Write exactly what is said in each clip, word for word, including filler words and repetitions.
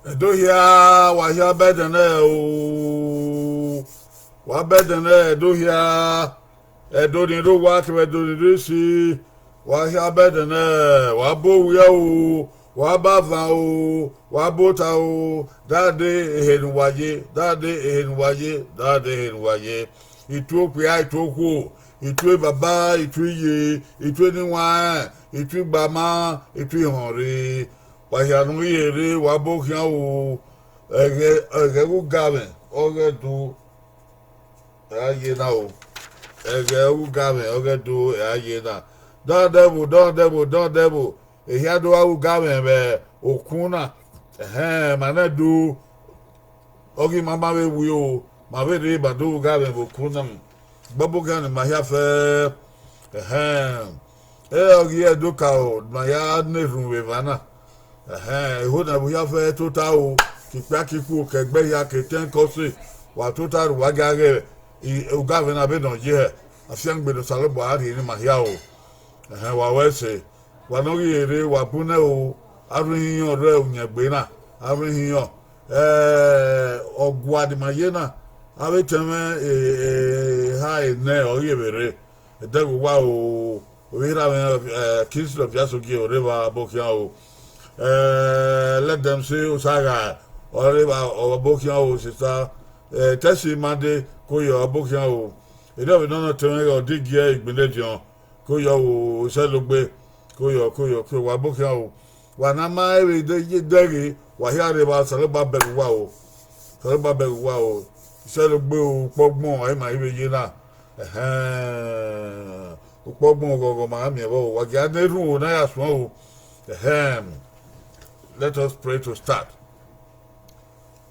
Ẹdo hia, wa hia bẹdẹ nẹ o, wa bẹdẹ nẹ Ẹdo hia, Ẹdo ni rre owa kevbe Ẹdo ni rre isi, wa hia bẹdẹ nẹ, wa ba owiẹ o, wa ba avan o, wa ba ota o, dade ehe ne uwa ye, dade ehe ne uwa ye, dade ehe ne uwa ye. Itu okpia, itu okhuo, itu baba, itu iye, itu eniwanrẹn, itu igbama, itu ihọnre. Wa hia ne u ghi rre, wa ba okhian o, ẹghẹ, ẹghẹ vbe ugamwẹ ọghe Ẹdo ra ye na o, ẹghẹ vbe ugamwẹ ọghe Ẹdo ra ye na. Dọndẹvbo, dọndẹvbo, dọndẹvbo, ehia do gha vbe ugamwẹ vbe okun na, ẹhẹn, ma nẹ Ẹdo, ọ ghi ma ma vbe wi o, ma vbe rre ma do vbe ugamwẹ vbe okun na, gbọbọ okhian ne ima hia fẹ, ẹhẹn, ẹre ọ ghi Ẹdo ka o, ne ima hia na erhunmwu vbe emwa na. Ẹhẹn, eho ne ẹvbo hia fẹ tota o, ke ikpia ke ikhuo, ke ẹgbẹ hia, ke etẹn ke ọse, wa tota rre, uwa gia ghẹ ugamwẹ na vbene ọ ye hẹ, afiangbe ne Osanobua rhie ne ima hia o. Ẹhẹn, wa ru ẹse, wa ne ọ ghi rre, wa bu nẹ o, arhin ihinrọn rre uyẹngbe na, arhin ihinrọn, ọgua ne ima ye na, avbe etẹn mwẹ eha enẹ ọre vbe rre, ẹdẹghe uwa o, ovbi erha mwẹ Kingsley Obiasogie, ọ rre evba, wa ba okhian o. Let them say Osagha, ọ rre evba, wa ba okhian o, sister Tẹsimade, ko yọ, wa ba okhian o. Erriọ vbe nọ nọ, ọtẹn mwẹ Ọdigie Igbinediọn, ko yọ o, Isẹlogbe, ko yọ, ko yọ, ko yọ, wa ba okhian o. Wa na ma vbe ye ẹdẹghe, wa hia rre evba, Osanobua bẹghe uwa o, Osanobua bẹghe uwa o. Isẹlogbe o, ukpọgbọn, ọre ima i vbe ye na, ẹhẹn, ukpọgbọn, ọghọghọ ma gha miẹn vbọ o, wa gia na erhunmwu na ya suẹn o, ẹhẹn. Let us pray to start.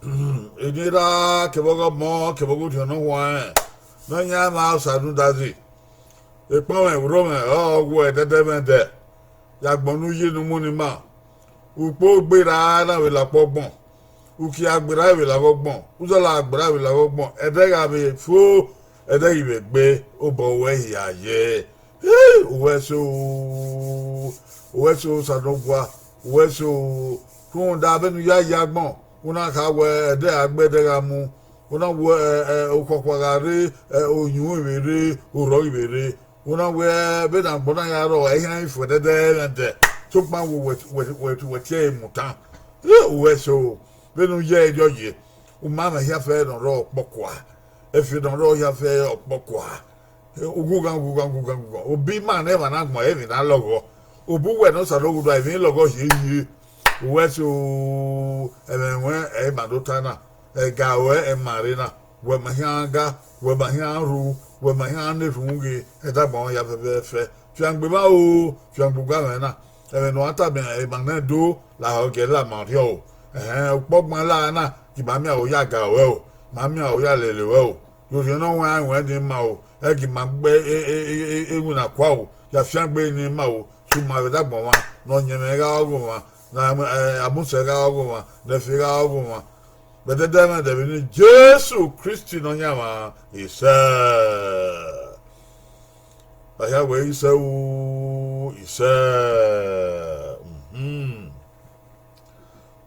Eni Erha kevbe ọghe Ọmọ kevbe ọghe Orhiọn Ne Ọ Huanrẹn, Nọyaẹnmwa Osa ne udazi, ekpọnmwẹ vbe urhomwẹ ọre ọ wu ẹdẹdẹmwẹdẹ, ya agbọn ne u ye ne u mu ne ima. Ukpo gberra na vbe la ukpọgbọn, ukia gberra vbe la ọgbọn, uzọla gberra vbe la ọgbọn, ẹdẹ gha vbe fo, ẹdẹ ghi vbe gbe, obọ ruẹ hia ye. Uwẹ ẹse o, uwẹ ẹse o Osanobua, uwẹ ẹse o, rhunmwuda vbene u ya ye agbọn, u na kha wẹ ẹdẹ gha gbe, ẹdẹ gha mu, u na wẹ okhọkhua gha rre, oyunmwu vbe rre, orhọ ghi vbe rre, u na wẹ vbene agbọn na ya rrọọ, iran i fuẹn ẹdẹdẹmwẹdẹ, sokpan wẹ, wẹ tie ẹre mu tan. Uwẹ ẹse o, vbene u ye ẹre rriọ ye, umamwẹ hia fẹ ne ọ rrọọ ọkpọkua, ẹfe ne ọ rrọọ hia fẹ ọkpọkua, ughughan, ughughan, ughughan, ughughan, obọ ima ne ẹmwẹ na gbọn, emwi na lọghọ, obọ uwẹ ne Osanobua, emwi lọghọ hiehiere. Uwẹ ẹse o, ẹmwẹ ruẹ ẹ i ma do ta na, ẹga ruẹ ẹ ma rre na, wẹ ma hia ga, wẹ ma hia ru, wẹ ma hia na erhunmwu ghe, ẹdẹ agbọn hia fẹfẹfẹ. Fiangbe mwa o, fiangbe ugamwẹ na, ẹmwẹ ne uwa tama ima nẹ do lahọ, gie la ma rhiọ o. Ẹhẹn, ukpọgbọn la na, gie ima miẹn aro ya ga ruẹ o, ma miẹn aro ya lele ruẹ o. Ye Orhiọn Ne Ọ Huanrẹn ruẹn ne ima o, ẹ gie ima gbe ewinna kua o, ya fiangbe ne ima o, sẹ uma vbe ẹdẹ agbọn mwa, ne ọyẹnmwẹ gha ọghomwa, ne amusẹ gha ọghomwa, ne ẹfe gha ọghomwa, vbe ẹdẹdẹmwẹdẹ vbe eni Jesu Kristi Nọyaẹnmwa, isẹ. A hia wẹ isẹ o, isẹ.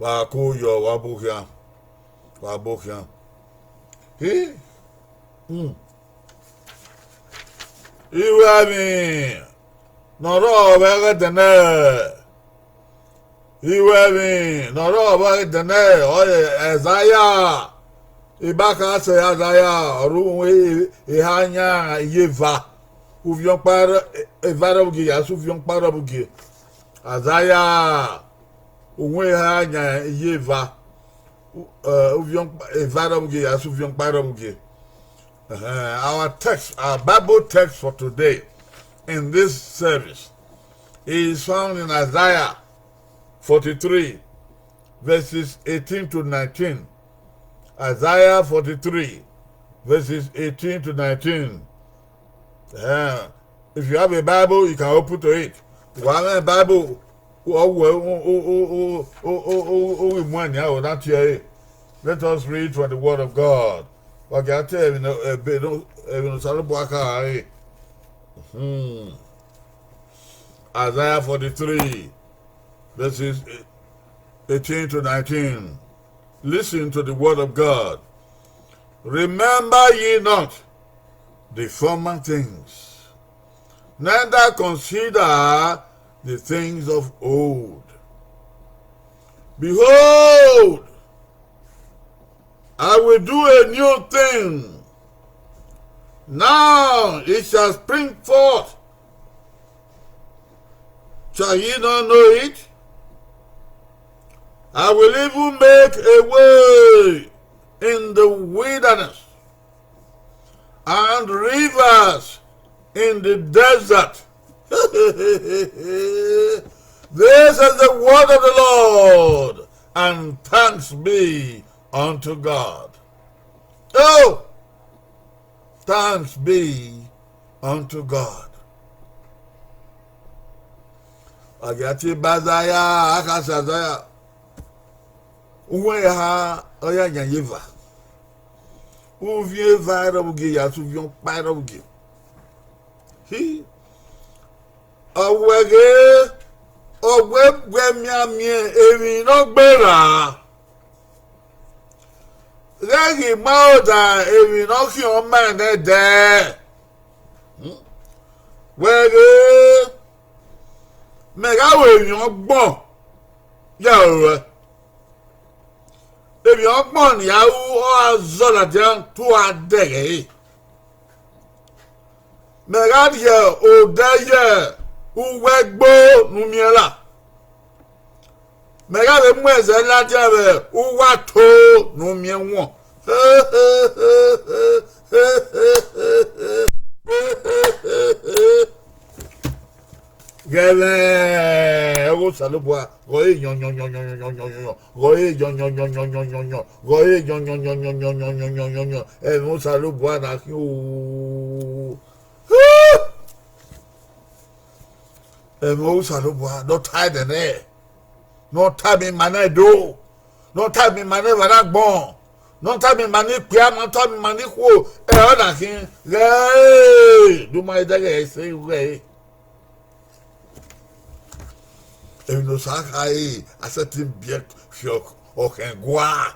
Wa ko yọ, wa bu khian, wa bu khian. Iruẹmwi ne ọ rrọọ vbe ẹghẹdẹ nẹ, iruẹmwi ne ọ rrọọ vbe ẹghẹdẹ nẹ ọre Aizaya, ebakhan sẹ Aizaya, ọ rre uhunmwu eha yan iye eva, uvbiọkpa eva rhọvbugie ya sẹ uvbiọkpa rhọvbugie. Aizaya, uhunmwu eha yan iye eva, uvbiọkpa eva rhọvbugie ya sẹ uvbiọkpa rhọvbugie. Our text, our Bible text for today in this service is found in Isaiah forty-three, verses eighteen to nineteen. Isaiah forty-three, verses eighteen to nineteen. If you have a Bible, you can open to it. Wa mwẹ Bible, ọ wẹ, u ghi muẹn nian, ọ na tie ẹre. Let us read from the word of God. Wa gia ta ẹmwẹ ne Osanobua kha re. Isaiah forty-three, verses eighteen to nineteen. Listen to the word of God. Remember ye not the former things, neither consider the things of old. Behold, I will do a new thing. Now it shall spring forth. Shall ye not know it? I will even make a way in the wilderness and rivers in the desert. This is the word of the Lord, and thanks be unto God. Oh, thanks be unto God. A gha tie ba Aizaya, a kha sẹ Aizaya. Uwẹ eha ọ ya yan ye eva. Uviẹn eva ẹrọ vbe ugie ya sẹ uviẹn ọkpa ẹrọ vbe ugie. Hi, ọ wẹ ghe, ọ wẹ wẹ mianmian emwi ne ọ gberra. Ghẹ ghi ma oda emwi ne ọ khian ma nẹdẹ. Wẹ ghe, mẹ gha ru emwi ọgbọn ya ruẹ. Emwi ọgbọn ne I a ru, ọ ra zọ ladian te u a dẹghe ẹre. Mẹ gha rhie odẹ ye uwu ẹgbo ne u miẹn la. Mẹ gha vbe mu ẹzẹ ladian vbe uwu ato ne u miẹn wọn. Ghẹ mwẹ, ọghe Osanobua, ghe ọre yọn yọn yọn yọn yọn yọn yọn yọn, ghe ọre yọn yọn yọn yọn yọn yọn yọn, ghe ọre yọn yọn yọn yọn yọn yọn yọn yọn yọn yọn, ẹmwẹ Osanobua na khian o. Ẹmwẹ Osanobua ne ọ ta ẹdẹ nẹ, ne ọ ta ẹmwẹ ima nẹ do, ne ọ ta ẹmwẹ ima nẹ evba na agbọn, ne ọ ta ẹmwẹ ima ni kpia, ne ọ ta ẹmwẹ ima ni khuo, ẹre ọ na khin ghẹ re, do ma dẹghe ẹse ghẹ re. Emwi ne Osa khare, a sẹtin biẹ fi ọkhẹn gua.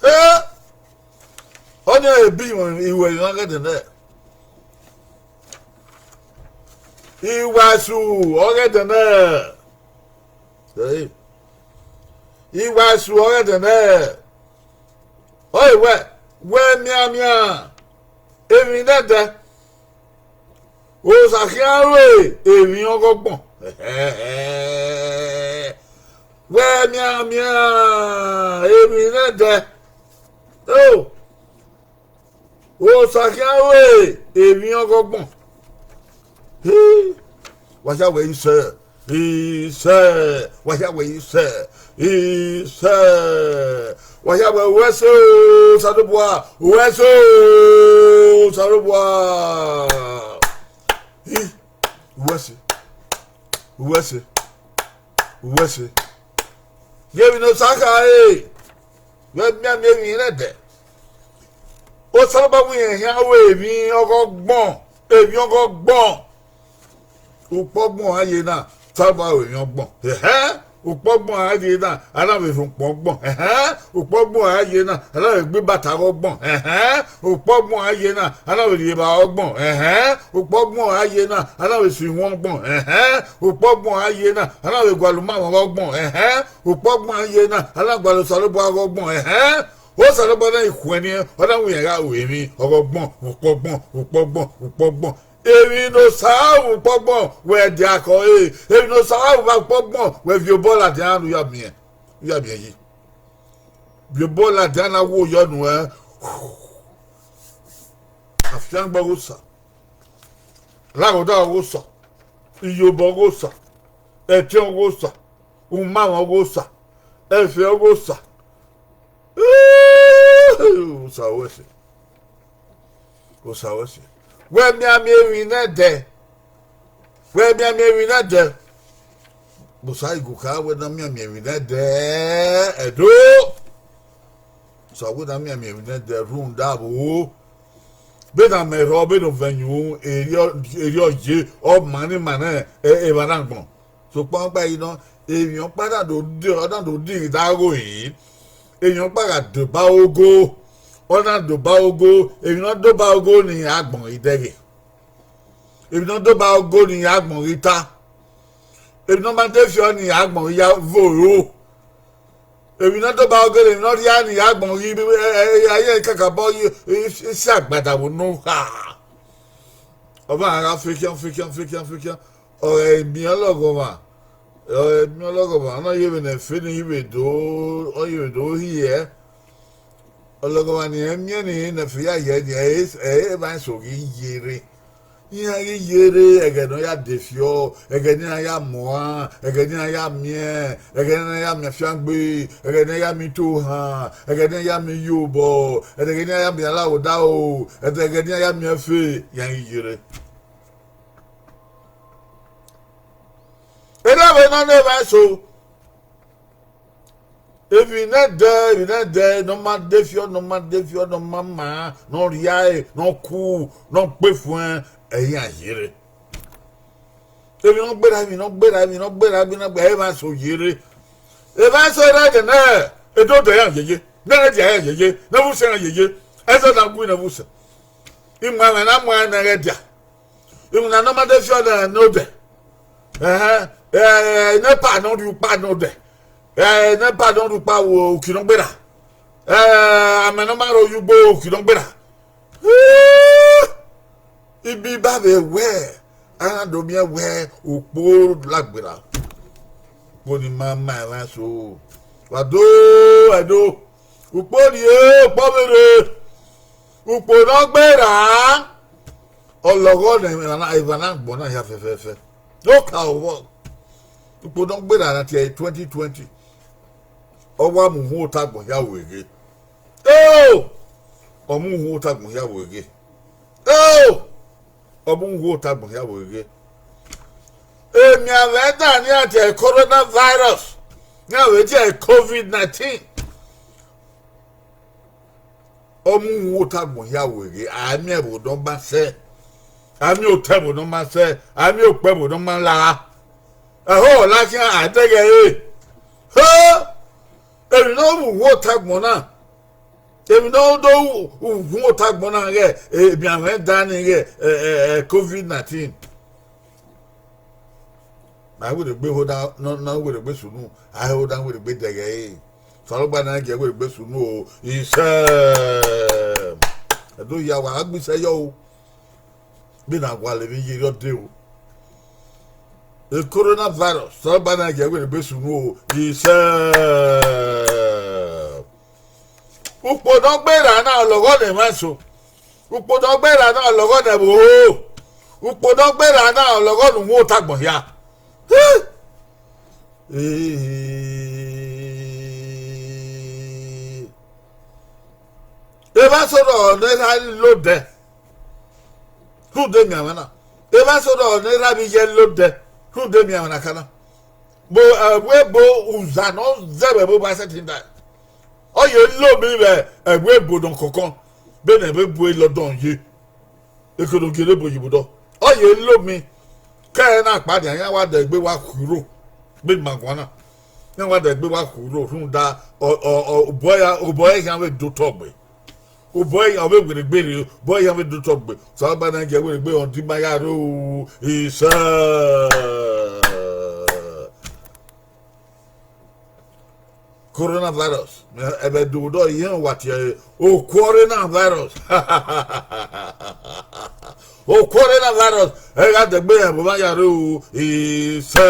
Ẹ, ọnii ebi iwẹ ne ọ ghẹ dẹ nẹ. Iwẹ esu ọ ghẹ dẹ nẹ. Ẹ, iwẹ esu ọ ghẹ dẹ nẹ. Ọ i wẹ, wẹ mianmian emwi nẹdẹ. Osa khian ru emwi ọghọgbọn. Wẹ mianmian emwi nẹdẹ. O, Osa khian ru emwi ọghọgbọn. Hi, wa hia wẹ isẹ, isẹ, wa hia wẹ isẹ, isẹ, wa hia wẹ uwẹ ẹse o, Osanobua, uwẹ ẹse o, Osanobua. Hi, uwẹ ẹse, uwẹ ẹse, uwẹ ẹse. Ghe emwi ne Osa khare, wẹ mianmian emwi nẹdẹ. Osanobua wẹ irẹn khian ru emwi ọghọgbọn, emwi ọghọgbọn. Ukpọgbọn a ye na, Osanobua ru emwi ọgbọn. Ẹhẹn, ukpọgbọn a ye na, a na vbe rhie ukpọn ọgbọn. Ẹhẹn, ukpọgbọn a ye na, a na vbe gbe ibata ọgbọn. Ẹhẹn, ukpọgbọn a ye na, a na vbe rhie evba ọgbọn. Ẹhẹn, ukpọgbọn a ye na, a na vbe sẹ iwẹn ọgbọn. Ẹhẹn, ukpọgbọn a ye na, a na vbe gualọ umamwa ọgbọn. Ẹhẹn, ukpọgbọn a ye na, a na gualọ Osanobua ọgbọn. Ẹhẹn, Osanobua na i khuẹnniẹn, ọ na wẹ irẹn gha ru emwi ọghọgbọn, ukpọgbọn, ukpọgbọn, ukpọgbọn. Emwi ne Osa ru ukpọgbọn, wẹ dia kẹ ọre. Emwi ne Osa ru ukpọgbọn, wẹ viọ obọ ladian ne u ya miẹn, u ya miẹn yi. Viọ obọ ladian na wo yọ nuẹn. Afiangbe ọghe Osa, raghoda ọghe Osa, iyobọ ọghe Osa, ẹtin ọghe Osa, umamwa ọghe Osa, ẹfe ọghe Osa. Osa wẹ ẹse. Osa wẹ ẹse. Wẹ mianmian emwi nẹdẹ. Wẹ mianmian emwi nẹdẹ. Osa i gu kha wẹ ne a mianmian emwi nẹdẹ, ẹdo. Osa wẹ ne a mianmian emwi nẹdẹ rhunmwuda vbo? Vbene a mẹ rrọọ, vbene ovẹn yu, erriọ, erriọ ye, ọ ma ni ma nẹ, e, evba na agbọn. Sokpan ọkpa i nọ, Emwi ọkpa na do de, ọ na do dighi da gho yi. Emwi ọkpa gha doba ogo, ọ na doba ogo. Emwi ne ọ doba ogo ni agbọn ghi dẹghe. Emwi ne ọ doba ogo ni agbọn ghi ta. Emwi ne ọ ma de fiọ ni agbọn ghi ya voro. Emwi ne ọ doba ogo, emwi ne ọ rhia ni agbọn ghi, ẹ, ẹ, ẹ, ẹ, kakabọ, isi agbada vbe unu kha. Ọ ma gha fe khian, fe khian, fe khian, fe khian. Ọ ghe miẹn ọlọghọmwa, ọ ghe miẹn ọlọghọmwa, ọ na ye vbe ne ẹfe ni vbe do, ọ ye vbe do hiẹ. Ọlọghọmwa ni ẹ miẹn ni ne ẹfe ya hiẹ ni, ẹ i, ẹ i emwa eso ghi yerre. Iran ghi yerre, ẹghẹ ne ọ ya de fiọ, ẹghẹ ne iran ya muan, ẹghẹ ne iran ya miẹn, ẹghẹ ne iran ya miẹn afiangbe, ẹghẹ ne iran ya miẹn itohan, ẹghẹ ne iran ya miẹn iyobọ, ẹghẹ ne iran ya miẹn alaghodaro, ẹghẹ ne iran ya miẹn ẹfe, iran ghi yerre. Erha vbe nọ ne emwa eso, emwi ne ẹdẹ, emwi ne ẹdẹ ne ọ ma de fiọ, ne ọ ma de fiọ, ne ọ ma maa, ne ọ rhiae, ne ọ ku, ne ọ gbe fuẹn, ẹ i iran yerre. Emwi ne ọ gberra, emwi ne ọ gberra, emwi ne ọ gberra, emwi ne ọ gberra, emwa eso yerre. Emwa eso rre ẹghẹ ne edo dẹ iran yeye, ne ẹghẹ dia iran yeye, ne ẹvbo usẹ iran yeye, ẹzọ na gu ne ẹvbo usẹ. Imuẹn mwẹ na muẹn ne ẹghẹ dia. Iwinna ne ọ ma de fiọ ne odẹ. Ẹhẹn, ẹ, nepa ne ọ rhie ukpa ne odẹ. Ẹ, nepa ne ọ rhie ukpa vbe uki ne ọ gberra. Ẹ, amẹ ne ọ ma rre oyugbo uki ne ọ gberra. Ibiba vbe wẹ, a na do miẹn wẹ ukpo la gberra. Ukpo ni ma ma emwa eso. Wa do, ẹdo. Ukpo rhie, ukpo vbe rre. Ukpo ne ọ gberra. Ọ lọghọ ne emwa na, emwa na agbọn na hia fẹfẹfẹ. Ne ọ ka vbọ. Ukpo ne ọ gberra na tie twenty twenty. Ọ wa mu uhunmwu ota agbọn hia vbe ghe. Eo! Ọ mu uhunmwu ota agbọn hia vbe ghe. Eo! Ọ mu uhunmwu ota agbọn hia vbe ghe. Emianmwẹ dan ne iran tie coronavirus, ne iran vbe tie covid nineteen. Ọ mu uhunmwu ota agbọn hia vbe ghe, a miẹn ẹvbo ne ọ ma sẹ, a miẹn otọ ẹvbo ne ọ ma sẹ, a miẹn okpẹ ẹvbo ne ọ ma la. Ẹho ọ la khian, a dẹghẹ ẹre. Ho! Emwi ne ọ mu uhunmwu ota agbọn na, emwi ne ọ do uhunmwu ota agbọn na ghẹ, emianmwẹ dan ni ghẹ, ẹ, ẹ, ẹ, covid nineteen. Ma werriegbe ho da, ne ọ, ne ọ werriegbe sunu, a ho da werriegbe dẹghẹ ẹre. Osanobua ne a gie werriegbe sunu o, isẹ. Ẹdo hia wa gha gbe isẹ yọ o. Vbene a gualọ emwi ye erriọ dee o. E coronavirus, Osanobua ne a gie werriegbe sunu o, isẹ. Ukpo ne ọ gberra na, ọ lọghọ ne emwa eso. Ukpo ne ọ gberra na, ọ lọghọ ne ẹvbo oro. Ukpo ne ọ gberra na, ọ lọghọ ne uhunmwu ota agbọn hia. Hii. Evba eso rrọọ ne erha lodẹ rhunmwuda emianmwẹ na. Evba eso rrọọ ne erha vbe iye lodẹ rhunmwuda emianmwẹ na ka na. Vbe ẹvbo ebo uza ne ọ zẹ vbe ẹvbo ba sẹtin da, ọ ye lo emwi vbe ẹvbo ebo ne ọ kọnkọn, vbene ẹvbo ebo London ye. Ekono gie ne ebo ye vbe odọ, ọ ye lo emwi. Kẹrẹ na kpa nian, iran wa da egbe wa khuiro, vbe ima guan na, iran wa da egbe wa khuiro rhunmwuda ọ, ọ, ọ, obọ ẹre, obọ ẹre khian vbe do otọ gbe. Obọ ẹre ọ vbe werriegbe rre, obọ ẹre khian vbe do otọ gbe. Osanobua ne a gie werriegbe, ọ di ima ya rre o, isẹ. Coronavirus, ẹmwẹ do vbe odọ, irẹn wa tie ẹre, o coronavirus. O coronavirus, ẹ gha dẹgbe rẹn vbe omwa ya rre o, isẹ.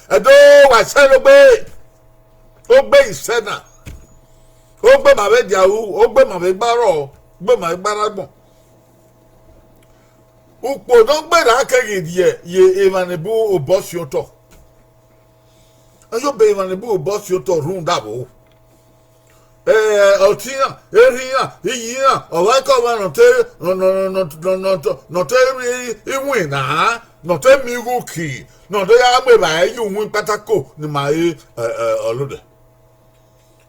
Ẹdo, wa sẹ ne ogbe, ogbe isẹ na, ogbe ma vbe dia ru, ogbe ma vbe gba rrọọ, ogbe ma vbe gba rre agbọn. Ukpo ne ọ gberra keghi rhie ye emwa ne bu obọ si otọ. Ọ ye obọ emwa ne bu obọ si otọ rhunmwuda vbo? Ẹ, ọtẹn iran, erha iran, iye iran, ọvbokhan ọmwa ne ọ te, ne ọ, ne ọ, ne ọ, ne ọ, ne ọ, ne ọ, ne ọ te rri iwinna, ne ọ te miẹn igho uki, ne ọ do ya mu evbare ye uwu kpatako ne ima re, ẹ, ẹ, ọlodẹ.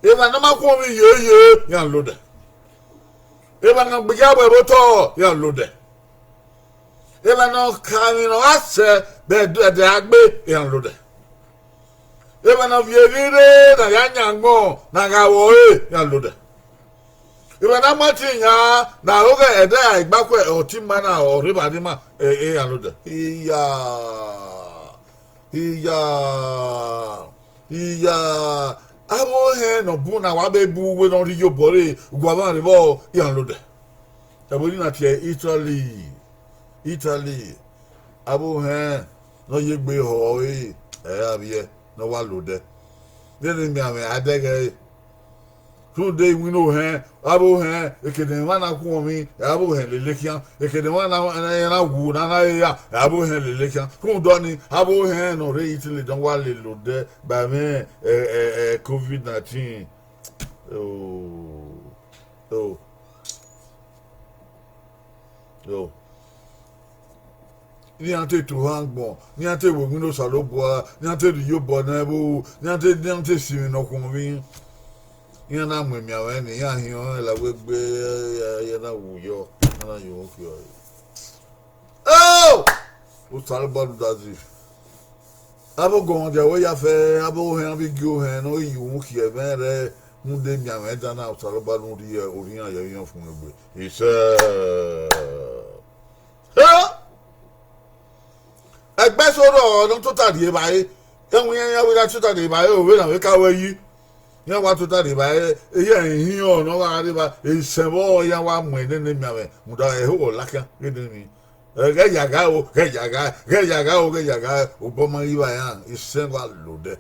Emwa ne ọ ma khuọnmwi yeye, iran lodẹ. Emwa ne ọ gbe ya vbe ẹvbo otọ, iran lodẹ. Emwa ne ọ ka emwi ne ọ gha sẹ vbe ẹdẹ a gbe, iran lodẹ. Emwa ne ọ viọ emwi rre ne a ya yan agbọn ne a gha vbe ọre, iran lodẹ. Emwa ne a ma tie yan ne a ro ghẹ ẹdẹ a gba khuẹ ọtẹn ima na ọ rre evba ne ima, iran lodẹ. Iya, iya, iya. Avbe ohẹn ne ọ bun na wa vbe bu uwu ne ọ rre iyobọ rre, guamwa rre vbọ, iran lodẹ. Ẹvbo ni na tie Italy, Italy. Avbe ohẹn ne ọ ye egbe họ ẹre, ẹ ra vbiẹ ne ọ wa lodẹ. Vbene mianmwẹ a dẹghe ẹre. Rhunmwuda iwinna ohẹn, avbe ohẹn, eke ne emwa na khuọnmwi, avbe ohẹn lele khian, eke ne emwa na, na, na wu, na na re ra, avbe ohẹn lele khian. Rhunmwuda ọnii, avbe ohẹn ne ọ rre Italy ne ọ wa lele odẹ ba ẹmwẹ, ẹ, ẹ, ẹ, covid nineteen. Oh, oh, oh. Ne iran te to ohan agbọn, ne iran te wẹ iwinna Osanobua, ne iran te rhie iyobọ ne ẹvbo, ne iran te, ne iran te sinmwi ne ọ khuọnmwi. Iran na mu emianmwẹ ni, iran hiọn la wẹ egbe, iran na wu yọ, iran na ye uhunmwu khian. Oh! Osanobua rhunmwuda zẹ. Avbe ọguọmwadia wẹ ya fẹ, avbe ohẹn, avbe igie ohẹn ne ọ ye uhunmwu khian ẹmwẹ rẹ, rhunmwuda emianmwẹ dan na, Osanobua ne u rhie orhiọn ye emwi ọfumwegbe. Isẹ. Ẹgbẹe eso rrọọ ne ọ tota rhie evbare, ẹwẹn iran ya vbe gha tota rhie evbare, ovbe na vbe ka ruẹ yi. Iran wa tota rhie evbare, iran ihiọn ne ọ gha rre evba, isẹn vbọ iran wa mu nene emianmwẹ, rhunmwuda ẹhoho lakhian ghe nene emwi. Ghẹ ya gha o, ghẹ ya gha, ghẹ ya gha o, ghẹ ya gha, obọ ma ghi vba iran, isẹn wa lodẹ.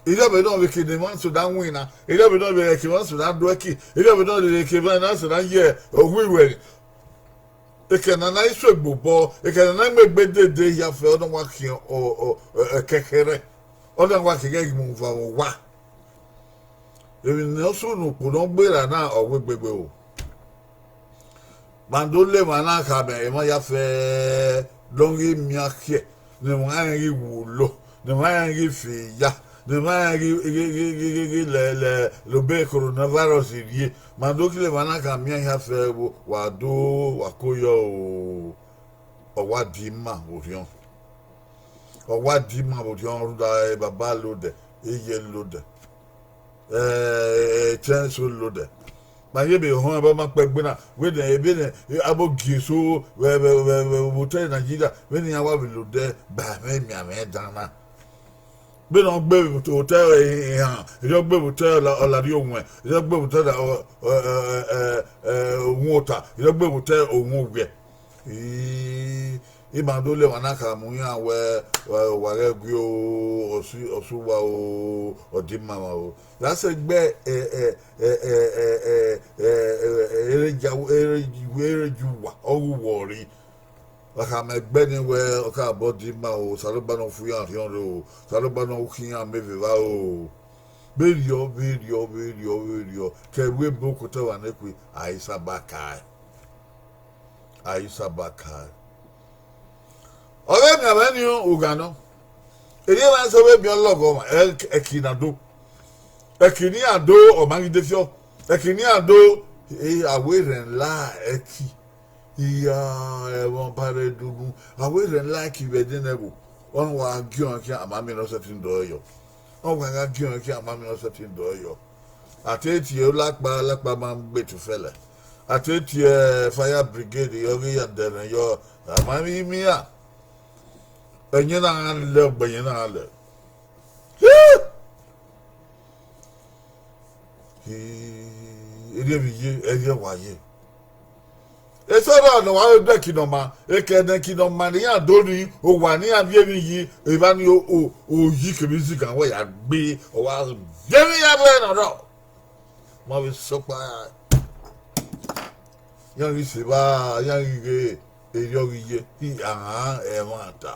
Erriọ vbe nọ vbe eke ne emwa eso na winna, erriọ vbe nọ vbe eke emwa eso na do ẹki, erriọ vbe nọ vbe eke emwa eso na ye ọghe iruẹre. Eke ne a na i suegbe obọ, eke ne a na mu egbe dede hia fẹ, ọ na wa khian ọ, ọ, ọ, ẹkẹkhẹrẹ, ọ na wa khian ighẹ mu uva vbe owa. Emwi ne ọ sunu ukpo ne ọ gberra na, ọ wegbe gbe o. Ma do le emwa na khama emwa ya fẹ, ne ọ ghi miẹn akhiẹ, ne emwa rẹn ghi wulo, ne emwa rẹn ghi fi ya, ne emwa rẹn ghi, ghi, ghi, ghi, ghi, ghi lẹ, lẹ, lẹ obọ coronavirus rrie. Ma do kile emwa na khama iran hia fẹ vbo, wa do, wa ko yọ o. Ọ wa di ima vbe orhiọn. Ọ wa di ima vbe orhiọn rhunmwuda baba lodẹ, iye lodẹ, ẹtẹn eso lodẹ. Ma ye vbe họn ẹbọ ma kpẹ gbe na, vbene, vbene, abo gie eso vbe, vbe, vbe, vbe, vbe otọ Nigeria, vbene iran wa vbe lodẹ ba ẹmwẹ emianmwẹ dan na. Vbene ọ gbe vbe otọ ehan, erriọ gbe vbe otọ ọla-, ọlarriọwẹn, erriọ gbe vbe otọ ọla-, ọ, ọ, ẹ, ẹ, ẹ, ẹ, owẹn ota, erriọ gbe vbe otọ owẹn owiẹ. I, ima do le emwa na khama iran wẹ, wa, wa ghẹ gui o, Ọsu, Ọsu wa o, ọ di ima mwa o. Ya sẹ gbe, ẹ, ẹ, ẹ, ẹ, ẹ, ẹ, ẹ, ẹ, ẹ, ere ja, ere ju, ere ju wa, ọ ghi wọ rre. Wa khama ẹgbẹ ni wẹ, ọ ka bọ di ima o, Osanobua ne ọ fu iran rhiọn rre o, Osanobua ne ọ khian mu eve evba o. Vberriọ, vberriọ, vberriọ, vberriọ, ke ẹvbo ebo ke otọ emwa nekhui, a i saba kae. A i saba kae. Ọ vbe miẹn mwẹ ni ugha nọ. Erriọ emwa eso vbe miẹn ọlọghọ ọmwa, ẹ-, ẹki na do. Ẹki ne iran do, ọ ma ghi de fiọ. Ẹki ne iran do, e, a wẹ rẹn la ẹki. Iya, ẹmwẹ ọba rre dughu, a wẹ rẹn la ẹki vbe ẹdẹnẹvbo. Ọ wa giẹn ọnrẹn khian, a ma miẹn ne ọ sẹtin dọe yọ. Ọ wa gha giẹn ọnrẹn khian, a ma miẹn ne ọ sẹtin dọe yọ. A te tie olakpa, olakpa ma gbe tufẹlẹ. A te tie fire brigade, ọ ghi ya dẹrẹ yọ, a ma miẹn imian. Ẹyẹn na gha lẹ, ọgbẹyẹn na gha lẹ. Erriọ emwi ye, erriọ wa ye. Eso rrọọ ne ọ wa vbe do ẹki ne ọ ma, eke ne ẹki ne ọ ma ne iran do ni, owa ne iran viọ emwi yi, evba ni o, o, oyi kevbe izigan wẹ ya gbe, ọ wa viọ emwi ya vbe ne ọ rrọọ. Ma vbe sokpa. Iran ghi sẹ evba, iran ghi ghe, erriọ ghi ye, I, ahan, ẹmwata.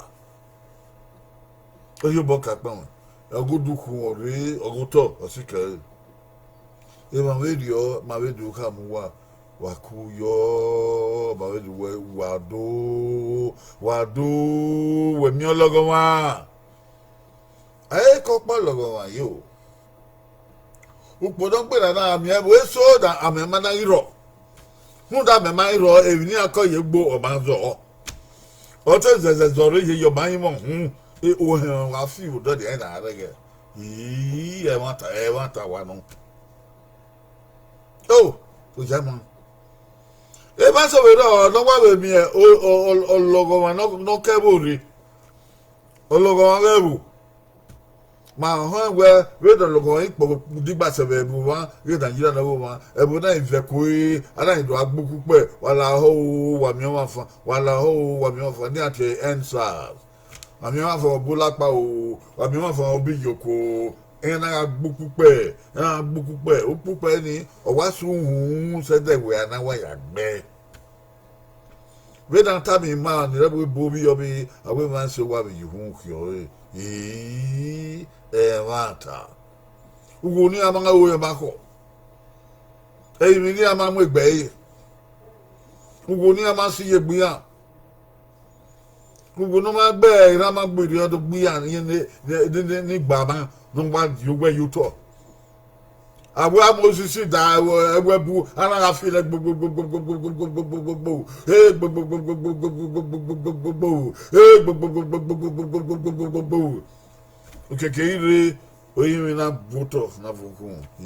Ọ ye obọ ka kpẹn, ọghe udukhunmwu ọ rre, ọghe otọ ọ sikẹ ẹre. Emwa vberriọ, ma vbe do khama uwa, wa ku yọ, ma vbe do wẹ, wa do, wa do, wẹ miẹn ọlọghọ ọmwa. A i re ke ọkpa ọlọghọ ọmwa ye o. Ukpo ne ọ gberra na, a miẹn ẹvbo eso na, a miẹn ma na ghi rrọọ. Rhunmwuda mẹ ma i rhọ, emwi ne iran kọ ye egbe, ọ ma zọ. Ọ te zẹzẹ zọ rre ye, ọ ma i mwẹ uhunmwu, ohẹn wa fi vbe odọdiọn na rẹghẹ. Ii, ẹmwata, ẹmwata wa nọ. O, oya ma. Emwa sẹ vbe rrọọ ne ọ wa vbe miẹn ọ, ọ, ọ, ọlọghọmwa ne ọ, ne ọ ke ẹvbo rre. Ọlọghọmwa ghẹ ẹvbo. Ma họn wẹ vbene ọlọghọmwa ikpọ digba sẹ vbe ẹvbo mwa, ghe Nigeria ne ọ vbe mwa, ẹvbo na i vẹ ẹko re, a na i do gha gbe ukpẹ, wa la họ o, wa miẹn ọmwa fan, wa la họ o, wa miẹn ọmwa fan, ne iran tie EndSARS. Wa miẹn ọmwa fan ọ bu lakpa o, wa miẹn ọmwa fan ọ bu iyoko, iran na gha gbe ukpẹ, iran gha gbe ukpẹ, ukpẹ ni, ọ wa sẹ uhunmwu sẹ ẹdẹ wẹ a na wa ya gbe. Vbene a tama ima ni rre ẹvbo ebo vbe iyọvbe, a wẹ emwa eso wa vbe ye uhunmwu khian ọre. Ii, ẹmwata. Uwu ne iran ma ru ẹmwẹ akhọ. Emwi ne iran ma mu egbe ẹre. Uwu ne iran ma si ye egbe iran. Uwu ne ọ ma gbe erhan ma gbe irhiọn do gbe iran ni, ni, ni, ni, ni gba mwa, ne ọ wa ye owẹ ye otọ. Avbe Moses da ẹwẹ bu, a na gha fi lẹ gbogbogbogbogbogbogbogbogbogbo, e gbogbogbogbogbogbogbogbogbogbo, e gbogbogbogbogbogbogbogbogbogbo. Okiekie i rre, orinmwi na bu otọ na vbe okhunmwu, i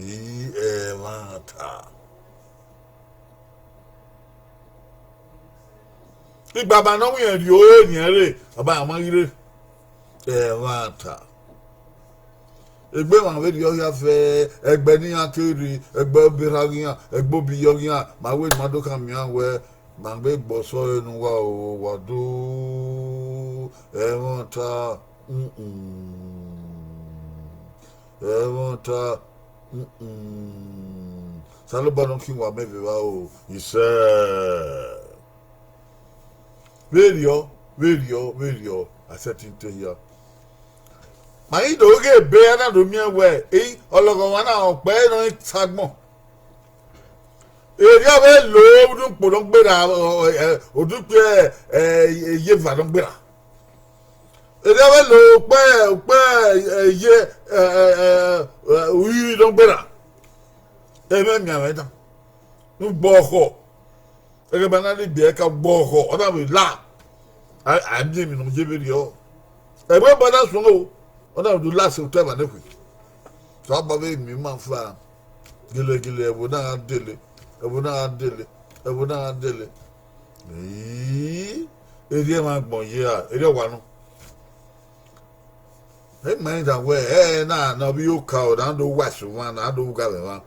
ẹmwata. Igbama ne ọ wiẹn rrie ore niẹn rre, ọ ba ma ghi rre. Ẹmwata. Egbe emwa vberriọ hia fẹ, ẹgbẹ ne iran ke rri, ẹgbẹ oberha ghian, ẹgbẹ obiyọ ghian, ma wẹ ne ma do khama iran wẹ, ma gbe gbe ọsọ ẹre ne uwa o, wa do ẹmwata, mm, mm, ẹmwata, mm, mm. Osanobua ne ọ khin uwa mẹ vbe evba o, isẹ. Vberriọ, vberriọ, vberriọ, a sẹtin te hia. Ma i do ghe ebe a na do miẹn wẹ, e, ọlọghọmwa na, ọkpẹ ne ọ i ta agbọn. Erriọ vbe lo ne ukpo nọ gberra, ọ, ọ, ẹ, odukpẹ, ẹ, iyeva nọ gberra. Erriọ vbe lo ukpẹ, ukpẹ, ẹ, iye, ẹ, ẹ, ẹ, ẹ, urhirhi nọ gberra. Ẹmwẹ mianmwẹ dan. Ugbọkhọ. Ẹghẹ ma na rhie egbe ẹre ka ugbọkhọ, ọ na vbe la. A, a miẹn emwi ne ọ ye vberriọ. Ẹvbo ebo na suẹn o, ọ na vbe do la sẹ otọ ẹmwẹ nekhui. Osanobua vbe miẹn ima fa. Gele gele, ẹvbo na gha dele, ẹvbo na gha dele, ẹvbo na gha dele. Ii, erriọ emwa agbọn ye ra, erriọ wa nọ. Ẹ ma rẹn dan wẹ, ẹ na, ne ọ vbe oka, ọ na do wa ẹse mwa, na do gha vbe mwa.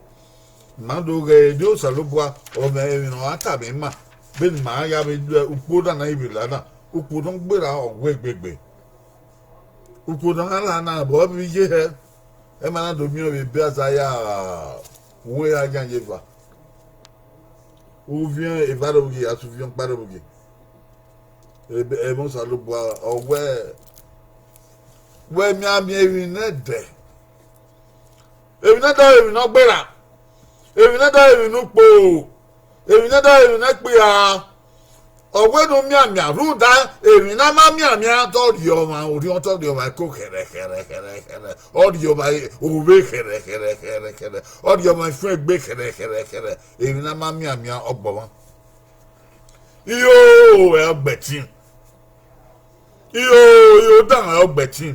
Ma do ghẹ, erriọ Osanobua, ọ mwẹ emwi ne ọ ra tama ima, vbene ima ya vbe do ukpo na na i vbe la na, ukpo ne ọ gberra ọ wẹ egbegbe. Ukpo ne ọ gha la na, vbe ọ vbe ye hẹ, ẹ ma na do miẹn vbe ebe Aizaya, uwu ya yan ye eva. Uviẹn eva rre vbe ugie, a sẹ uviẹn ọkpa rre vbe ugie. Ebe, ẹmwẹ Osanobua, ọ wẹ, wẹ mianmian emwi nẹdẹ. Emwi nẹdẹ ọre emwi ne ọ gberra. Emwi nẹdẹ ọre emwi ne ukpo. Emwi nẹdẹ ọre emwi ne ẹkpia. Ọ wẹ ne u mianmian, rhunmwuda emwi ne a ma mianmian, te ọ rhie ọmwa, orhiọn te ọ rhie ọmwa ẹko khẹrẹ, khẹrẹ, khẹrẹ, khẹrẹ. Ọ rhie ọmwa ovbe khẹrẹ, khẹrẹ, khẹrẹ, khẹrẹ. Ọ rhie ọmwa ifuẹn egbe khẹrẹ, khẹrẹ, khẹrẹ. Emwi ne a ma mianmian, ọ gbọmwa. Iro ẹ ọgbẹtin. Iro, iro dan ẹ ọgbẹtin.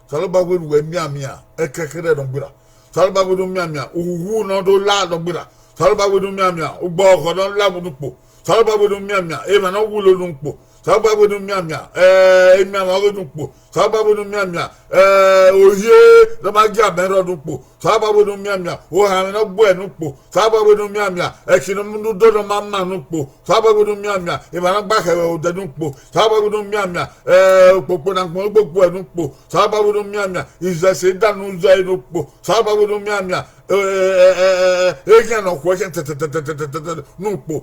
Osanobua wẹ ne uwẹ mianmian, ẹkẹkẹrẹ nọ gberra. Osanobua wẹ ne u mianmian, uwu ne ọ do la nọ gberra. Osanobua wẹ ne u mianmian, ugbọkhọ ne ọ la vbe unu ukpo. Osanobua wẹ ne u mianmian, emwa ne ọ wulo ne ukpo. Osanobua wẹ ne u mianmian, ẹ, emianmwẹ ọghe ne ukpo. Osanobua wẹ ne u mianmian, ẹ, ohie ne ọ ma gie amẹ rrọọ ne ukpo. Osanobua wẹ ne u mianmian, ohanmwẹ ne ọ gbuẹ ne ukpo. Osanobua wẹ ne u mianmian, ẹki ne ọ mu udo ne ọ ma ma ne ukpo. Osanobua wẹ ne u mianmian, emwa ne ọ gba khẹ vbe odẹ ne ukpo. Osanobua wẹ ne u mianmian, ẹ, okpokpo ne agbọn okpokpo ẹre ne ukpo. Osanobua wẹ ne u mianmian, izẹse dan ne u zẹ ẹre ne ukpo. Osanobua wẹ ne u mianmian, ẹ, ẹ, ẹ, ẹ, ẹ, eghian ne ọ khuẹ khian tẹtẹtẹtẹtẹtẹ ne ukpo.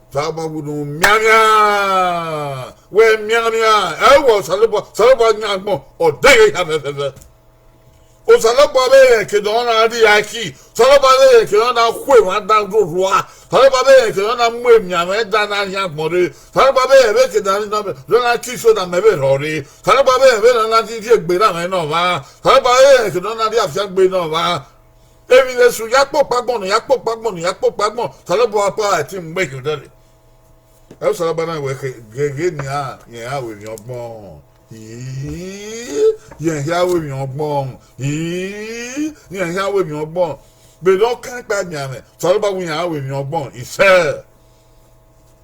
Osanobua wẹ ne u mianmian, wẹ mianmian, ẹ wẹ Osanobua, Osanobua yan agbọn, ọ dẹghe hia fẹfẹfẹ. Osanobua vbe rẹn ke ne ọ na rri aki, Osanobua vbe rẹn ke ne ọ na khu emwa dan rhurhua, Osanobua vbe rẹn ke ne ọ na mu emianmwẹ dan na yan agbọn rre, Osanobua vbe rẹn vbe ke ne ọ na ke ne ọ na rhie iso ne amẹ vbe rhọ rre, Osanobua vbe rẹn vbene ọ na rhie egbe ne amẹ ne ọmwa, Osanobua vbe rẹn ke ne ọ na rhie afiangbe ne ọmwa. Emwi ne Esu ya kpokpa agbọn, ne ya kpokpa agbọn, ne ya kpokpa agbọn, Osanobua ọkpa ẹtin mu eghian odẹ rre. Ẹ Osanobua na wẹ gheghe nian, rẹn a ru emwi ọgbọn. Ii, rẹn hia ru emwi ọgbọn. Ii, rẹn hia ru emwi ọgbọn. Vbene ọ kan kpa emianmwẹ, Osanobua wẹ iran ru emwi ọgbọn. Isẹ.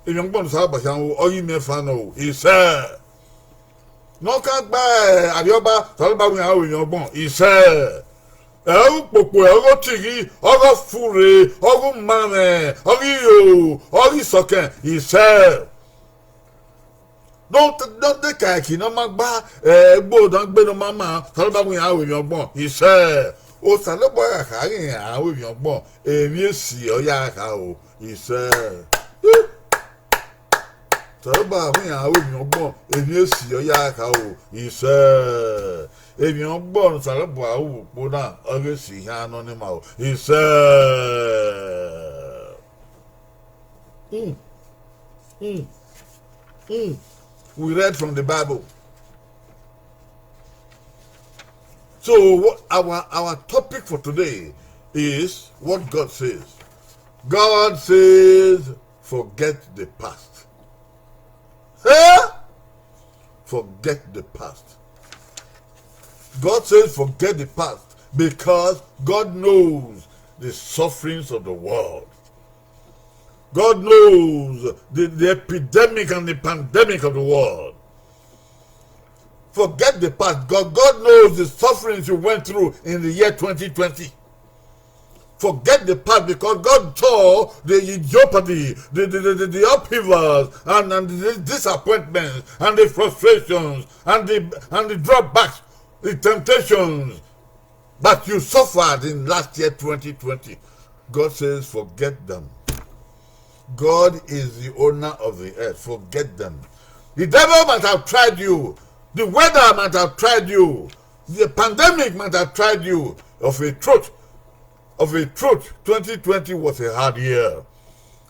Emwi ọgbọn ne Osanobua khian ru, ọ ghi miẹn fan nọ o. Isẹ. Ne ọ kan gba, eh, Arriọba, Osanobua wẹ iran ru emwi ọgbọn. Isẹ. Ẹ ghi ukpokpo, ẹ ghi otighi, ọ ghi ofure, ọ ghi umamwẹ, ọ ghi iro, ọ ghi sọkẹn. Isẹ. Ne ọ, ne ọ de ka ẹki ne ọ ma gba, eh, egbe odangbe ne ọ ma ma, Osanobua wẹ iran ru emwi ọgbọn. Isẹ. Osanobua ya kha ghe iran ru emwi ọgbọn, emwi esi ọ ya kha o. Isẹ. Osanobua wẹ iran ru emwi ọgbọn, emwi esi ọ ya kha o. Isẹ. Emwi ọgbọn ne Osanobua ru vbe ukpo na, ọ ghi esi hia nọ ne ima o. Isẹ. Mm. Mm. Mm. We read from the Bible. So what our, our topic for today is what God says. God says, forget the past. Eh? Forget the past. God says, forget the past because God knows the sufferings of the world. God knows the, the epidemic and the pandemic of the world. Forget the past. God, God knows the sufferings you went through in the year twenty twenty. Forget the past because God saw the jeopardy, the, the, the, the, the upheavals, and, and the disappointments, and the frustrations, and the, and the drawbacks, the temptations that you suffered in last year twenty twenty. God says, forget them. God is the owner of the earth. Forget them. The devil might have tried you. The weather might have tried you. The pandemic might have tried you. Of a truth, of a truth, twenty twenty was a hard year.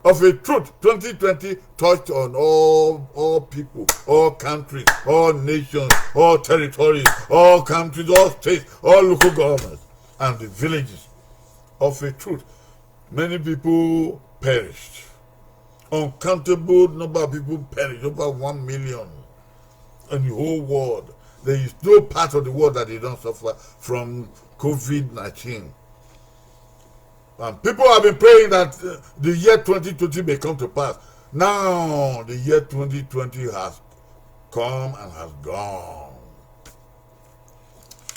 Of a truth, twenty twenty touched on all, all people, all countries, all nations, all territories, all countries, all states, all local governments, and the villages. Of a truth, many people perished. Uncountable number of people perished, over one million in the whole world. There is no part of the world that they don't suffer from COVID nineteen. And people have been praying that, uh, the year twenty twenty may come to pass. Now, the year twenty twenty has come and has gone.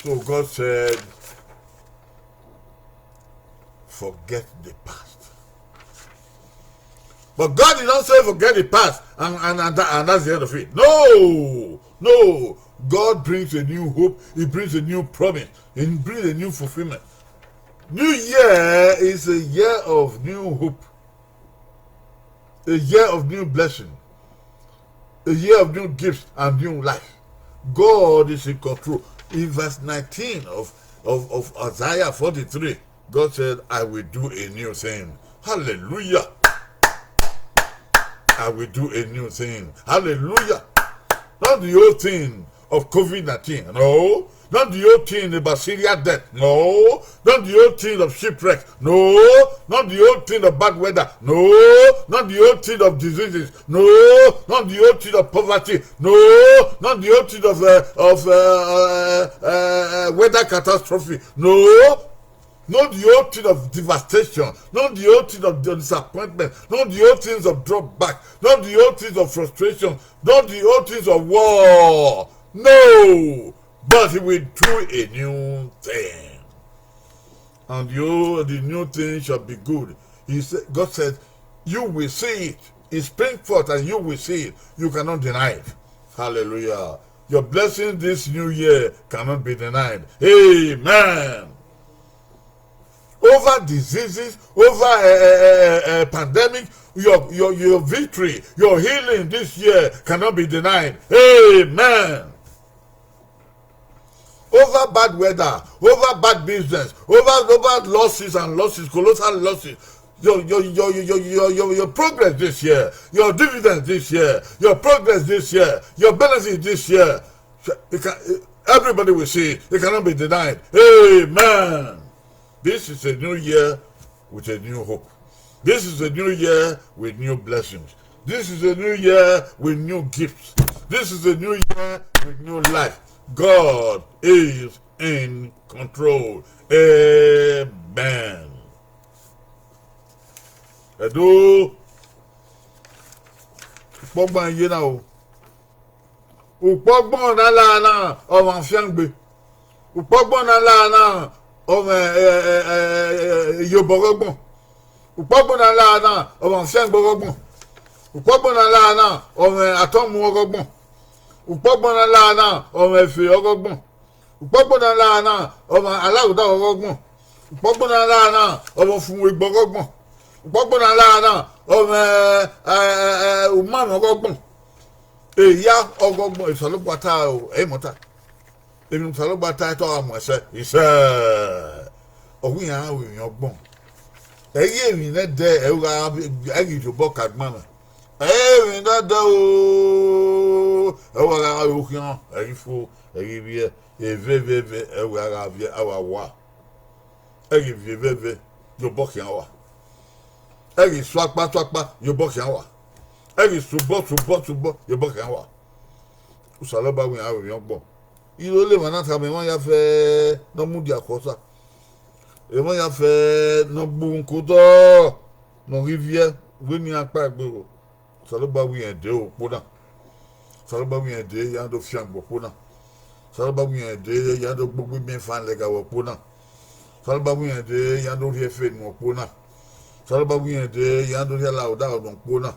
So God said, forget the past. But God did not say forget the past and, and, and, tha-, and that's the end of it. No, no. God brings a new hope. He brings a new promise. He brings a new fulfillment. New year is a year of new hope, a year of new blessing, a year of new gifts and new life. God is in control. In verse nineteen of, of, of Isaiah forty-three, God said, I will do a new thing. Hallelujah. I will do a new thing. Hallelujah. Not the old thing of COVID nineteen. No. Not the old thing about Syria death. No. Not the old thing of shipwreck. No. Not the old thing of bad weather. No. Not the old thing of diseases. No. Not the old thing of poverty. No. Not the old thing of, uh, of, uh, uh, uh, uh, weather catastrophe. No. Not the old thing of devastation, not the old thing of disappointment, not the old things of drawback, not the old things of frustration, not the old things of war. No, but he will do a new thing. And you, the new thing shall be good. He said, God said, you will see it. It spring forth and you will see it. You cannot deny it. Hallelujah. Your blessing this new year cannot be denied. Amen. Over diseases, over a, a, a, a pandemic, your, your, your victory, your healing this year cannot be denied. Amen. Over bad weather, over bad business, over, over losses and losses, colossal losses. Your, your, your, your, your, your, your progress this year, your dividends this year, your progress this year, your benefit this year. It can, everybody will see it. It cannot be denied. Amen. This is a new year with a new hope. This is a new year with new blessings. This is a new year with new gifts. This is a new year with new life. God is in control. Amen. Ẹdo, ukpọgbọn ye na o. Ukpọgbọn ne a la na, ọmwa fiangbe. Ukpọgbọn ne a la na, ọmwa, eh, eh, eh, eh, iyobọ ọghọgbọn. Ukpọgbọn ne a la na, ọmwa fiangbe ọghọgbọn. Ukpọgbọn ne a la na, ọmwa atọmwu ọghọgbọn. Ukpọgbọn ne a la na, ọmwa efe ọghọgbọn. Ukpọgbọn ne a la na, ọmwa alaghodaro ọghọgbọn. Ukpọgbọn ne a la na, ọmwa ọfumwegbe ọghọgbọn. Ukpọgbọn ne a la na, ọmwa, eh, eh, eh, umamwẹ ọghọgbọn. Eya ọghọgbọn, Osanobua ta o, ẹ i mọta. Emwi ne Osanobua ta, te ọ gha mu ẹsẹ, isẹ. Ọ wẹ iran ru emwi ọgbọn. Ẹ i re emwi nẹdẹ, ẹ i gha, ẹ i ghi rhie obọ ka egbe mwẹ. Emwi nẹdẹ o, ẹ i gha gha ru okhian, ẹ i ghi fo, ẹ i ghi vbiẹ, eve, eve, eve, ẹ i gha gha viẹ, a wa wa. Ẹ i ghi viẹ eve, eve, ye obọ khian wa. Ẹ i ghi su akpa, su akpa, ye obọ khian wa. Ẹ i ghi su obọ, su obọ, su obọ, ye obọ khian wa. Osanobua wẹ iran ru emwi ọgbọn. Irẹn ọghe emwa na tama emwa ya fẹ ne ọ mudia ku Osa. Emwa ya fẹ ne ọ gbe uhunmwu ke otọ, ne ọ ghi viẹ, wẹ ne iran kpa egbe ro. Osanobua wẹ irẹn dee okpo na. Osanobua wẹ irẹn dee ya do fiangbe okpo na. Osanobua wẹ irẹn dee ya do gbogbo imiẹnfan lẹga vbe okpo na. Osanobua wẹ irẹn dee ya do rhie efe nu okpo na. Osanobua wẹ irẹn dee ya do rhie alaghodaro nu okpo na.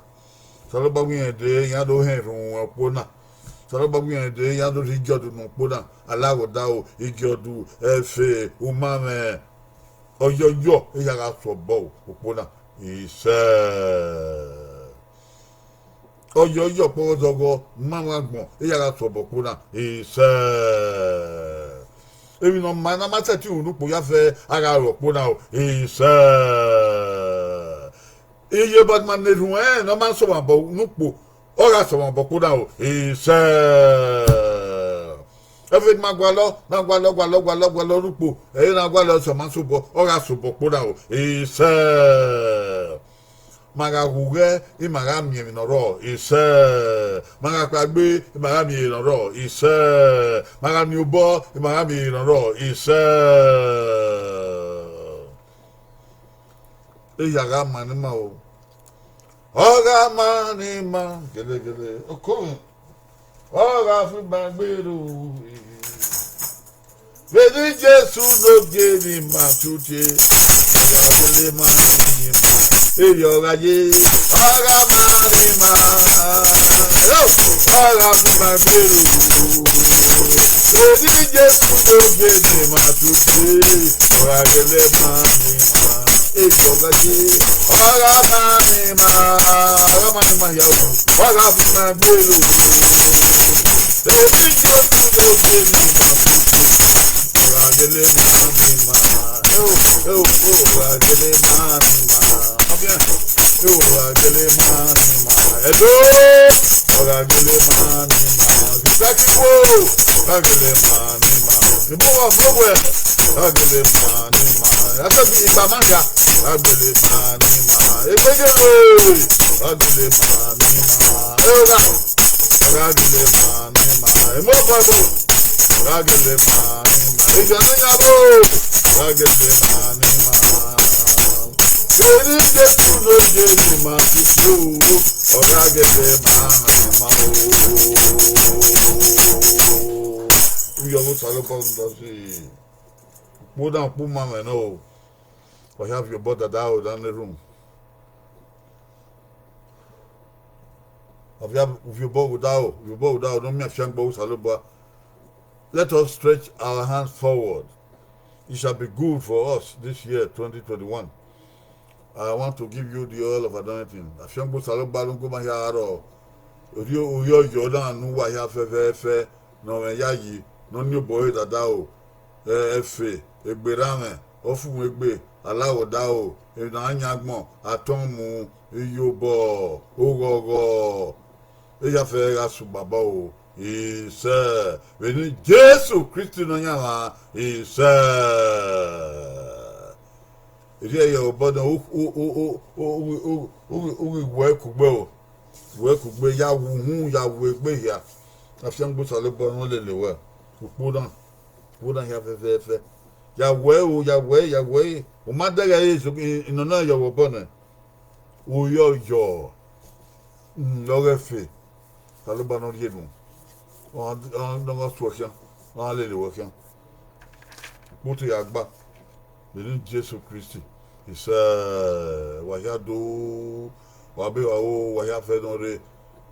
Osanobua wẹ irẹn dee ya do họn erhunmwu okpo na. Osanobua wẹ irẹn dee ya do rhie igiọdu nu okpo na. Alaghodaro, igiọdu, efe, umamwẹ, ọyọyọ, eya gha sẹ obọ okpo na, isẹ. Ọyọyọ, ọkpọghọzọghọ, umamwẹ agbọn, eya gha sẹ obọ okpo na, isẹ. Emwi ne ọ ma ne a ma sẹtin ru ne ukpo ya fẹ, a gha ru okpo na o, isẹ. Iyobọ ne ima na erhunmwu ẹnrẹn ne ọ ma sẹ ọmwa obọ ne ukpo, ọ gha sẹ ọmwa obọ okpo na o, isẹ. Ẹfe ne ima gualọ, ne a gualọ, gualọ, gualọ, gualọ ne ukpo, ẹre ne a gualọ sẹ ọmwa sẹ obọ, ọ gha sẹ obọ okpo na o, isẹ. Ma gha ghughe, ima gha miẹn emwi ne ọ rrọọ, isẹ. Ma gha kpaegbe, ima gha miẹn emwi ne ọ rrọọ, isẹ. Ma gha miẹn obọ, ima gha miẹn emwi ne ọ rrọọ, isẹ. Eya gha ma ne ima o. Ọ gha ma ne ima gelegele, okomwẹ, ọ gha fi ima gbe ro. Vbene Jesu ne ogie ne ima tutu, ọ gha gele ma ne ima, erriọ ọ gha ye, ọ gha ma ne ima, ọ gha fi ima gbe ro. Vbene Jesu ne ogie ne ima tutu, ọ gha gele ma ne ima, erriọ ọ gha ye, ọ gha ma ne ima, ọ gha ma ne ima hia, ọ gha fi ima gbe ro. Vbene Jesu ne ogie ne ima tutu, ọ gha gele ma ne ima, eo, eo, ọ gha gele ma ne ima, ọ gha gele ma ne ima, ẹdo, ọ gha gele ma ne ima, Isaki wo, ọ gha gele ma ne ima, Ibuwa Ọfọwẹ, ọ gha gele ma ne ima, Asẹbi Ikpamanga, ọ gha gele ma ne ima, Egbegele, ọ gha gele ma ne ima, Eona, ọ gha gele ma ne ima, Emobuebo, ọ gha gele ma ne ima, Evianengabo, ọ gha gele ma ne ima. Vbene Jesu ne ogie ne ima tutu, ọ gha gele ma ne ima o. Uyọvbe Osanobua, u da si ukpo na, ukpo umamwẹ nọ o. Wa hia viọ obọ dada o, da ne erhunmwu. Avia, viọ obọ vbe odaro, viọ obọ vbe odaro, ne ọ miẹn afiangbe Osanobua. Let us stretch our hands forward. It shall be good for us this year, twenty twenty-one. I want to give you the oil of anointing. Afiangbe Osanobua ne ugboma hia rrọọ. Orhiọn, orhiọn ọyọ na ne uwa hia fẹfẹfẹ, ne ọ mwẹ yayi, ne ọ ni obọ ẹre dada o. Ẹ, ẹfe, egbe erhanmwẹ, ọfumwegbe, alaghodaro, emwi ne a yan agbọn, atọmwu, iyobọ, oghọghọ, eya fẹ gha sẹ ugbabọ o, isẹ, vbene Jesu Kristi Nọyaẹnmwa, isẹ. Erriọ ye obọ nẹ, u ghi wẹ kugbe o, wẹ kugbe, ya wu uhunmwu, ya wu egbe hia. Afiangbe Osanobua ne ọ lele wẹ, ukpo na, ukpo na hia fẹfẹfẹ. Ya wẹ o, ya wẹ, ya wẹ, u ma dẹghe ẹre, nọ na ye vbe obọ nẹ, u yọ yọ, ọghe ẹfe, Osanobua ne ọ rhie nuẹn, ọ gha suẹ khian, ọ gha lele wẹ khian. Ukpo te ya gba vbe eni Jesu Kristi. Isẹ, wa hia do, wa be wa ro, wa hia fẹ nọ rre,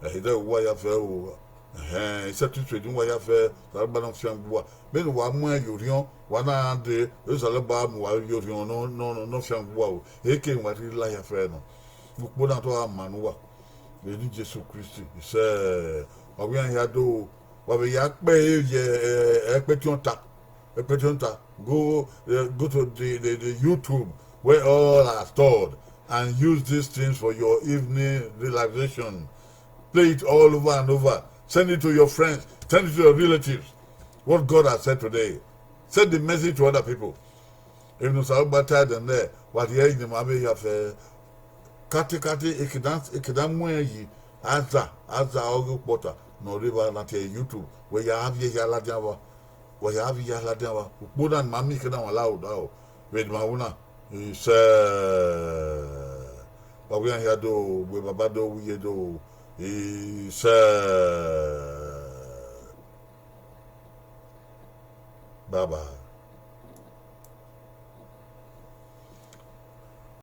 ẹhẹdẹ uwa hia fẹ o. Ẹhẹn, isẹtin tuẹ ne uwa hia fẹ, Osanobua ne ọ fiangbe uwa. Vbene uwa mu ẹn ye orhiọn, wa na dee, Osanobua mu uwa ye orhiọn ne ọ fiangbe uwa o. Eke wa rhie la hia fẹ nọ, ukpo na te ọ gha ma ne uwa vbe eni Jesu Kristi. Isẹ, wa wẹ iran hia do, wa vbe ya kpe ẹre ye ẹkpẹtiọnta, ẹkpẹtiọnta. Go, go to the, the, the YouTube where all are stored and use these things for your evening relaxation. Play it all over and over. Send it to your friends. Send it to your relatives. What God has said today. Send the message to other people. Emwi ne Osanobua ta ẹdẹ nẹ, wa rhie ẹre ne ima vbe hia fẹ. Katekate, ekeda mu ẹn yi, aza, aza ọghe ukpọta ne ọ rre evba na tie YouTube, wẹ ya vbiẹ hia ladian vba, wẹ ya vbiẹ hia ladian vba. Ukpo na ne ima miẹn ekeda wan la odaro vbe ne ima ru na, isẹ, wa wẹ iran hia do, wẹ baba do, wẹ iye do, isẹ, bye bye.